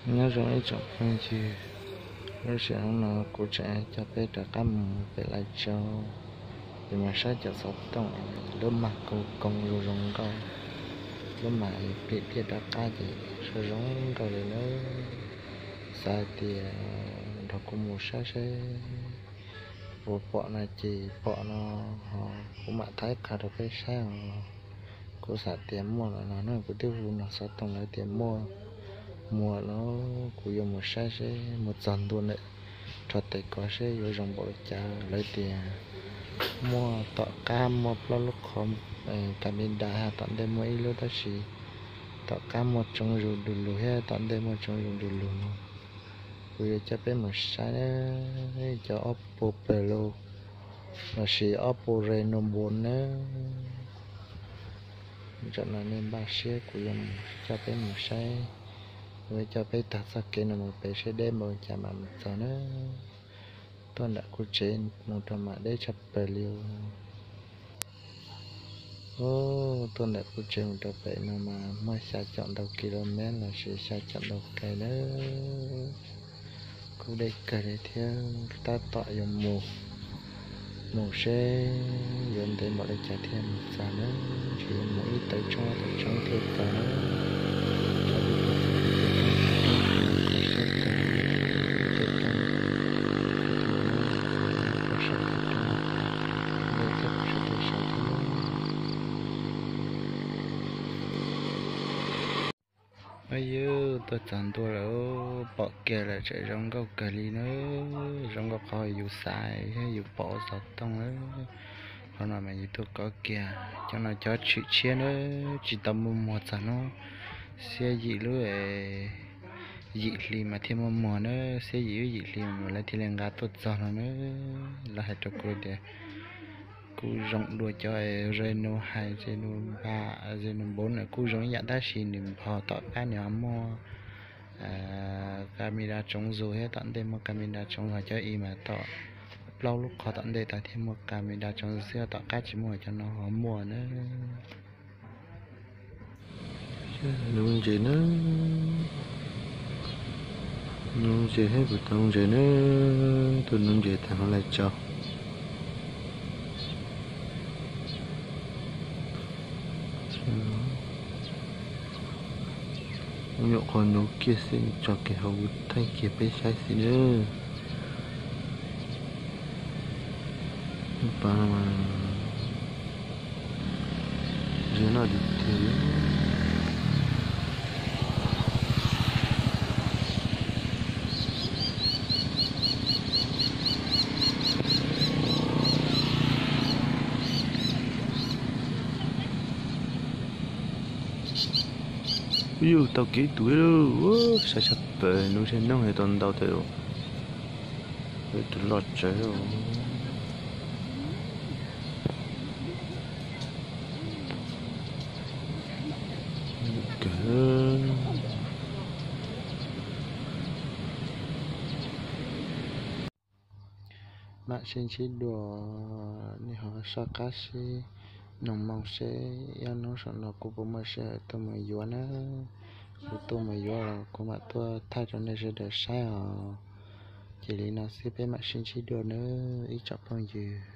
Nyob zoo ib tsoom phooj ywg, lub sij hawm no kuv tseem coj peb rov qab mus pem Lais Tsaus, peb mus saib cov xov tooj lub mag koo koo zoo zoo nkauj, lub mag plim thiaj rov qab ces zoo zoo nkauj li nawb. Xav hais tias nrog kuv mus saib seb puas pom no ces pom no ho kuv mam thaij qha rau peb saib os. Kuv xav tias muaj lawm no na, kuv twb hu no xov tooj lawv tias muaj muag no, kuv yuav mus saib seb mus txog ntua ntawm rho tes kov seb yuav zoo npaum li cas. Lawv tias muaj tom qab muaj plaub lub qhov kas mis das, tom ntej muaj ib lub tab sis tom qab muaj tsoov zus du lug thiab tom ntej muaj tsoov zus du lug no. Kuv yuav coj peb mus saib na, cov Oppo Plus lossis Oppo Reno bốn na. Zaum no nej npaj siab kuv yuav coj peb mus saib, kuv yuav coj peb taug txoj kev no mus pem seb deb npaum cas mam mus txog na. Tuaj nram kuv tsev mus rau mam deb tshaj plaws li. Tuaj ntawm kuv tsev mus rau pem no mas muaj xya caum ntau kis lus mev lossis xya caum ntau kais nawb. Kuj deb kawg li thiab, tab tom yuav mus, mus seb yuav ntev npaum li cas thiaj mus txog nawb. Ntshe yuav mus ib tawm tshoob ob tawm tshoob thiaj txog nawb. Yus tuaj txog ntua lawm, pom kiag lawm tseem zoo nkauj kawg li na, zoo nkauj qhov yus xav thiab yus pom xov tooj na. Qhov no mas yus tuaj kov kiag, cov no cov tshwm tshiab na, tsis tau muaj muag txog hnub xiab yim lub yim hli mas thiaj muaj muag na, xiab yim lub yim hli mas lawv thiaj li nqa tuaj txog no na. Lawv hais rau kuv tias kuj zoo dua cov Reno hais, Reno ba, Reno bốn na kuj zoo ib yam tab sis nws npog tom qab nws ho muaj camera tsoov zus thiab tom ntej muaj camera tsoov zus, cov i mas tom plaub lub qhov tom ntej tas thiaj muaj camera tsoov zus xwb, tom qab tsis muaj, cov no ho muaj na. Nuv ntses na, nuv ntses thiab kuv tau ntses na, tuaj nuv ntses tag hauv Lais Tsaus. Nyuam qhuav nuv kiag xwb, tso kiag hauv thaij kiag peb saib xwb nawb. Lub pas no mas ntses loj tiag tiag li. Ub, yus tau kev tus lauj, saib sab pawg nuv sab noog tau ntau tas, tus loj tsawv. Kawg. Mam sib ntsib dua, nej ho soj qab sib noog moo seb ib ob hnub saum no kuv puas muaj sij hawm tuaj mus yuav na. Kuv tuaj mus yuav los kuv mam tuaj thaij rau nej sawv daws saib os. Ces li no xwb, peb mam sib ntsib dua nawb ib tsoom phooj ywg.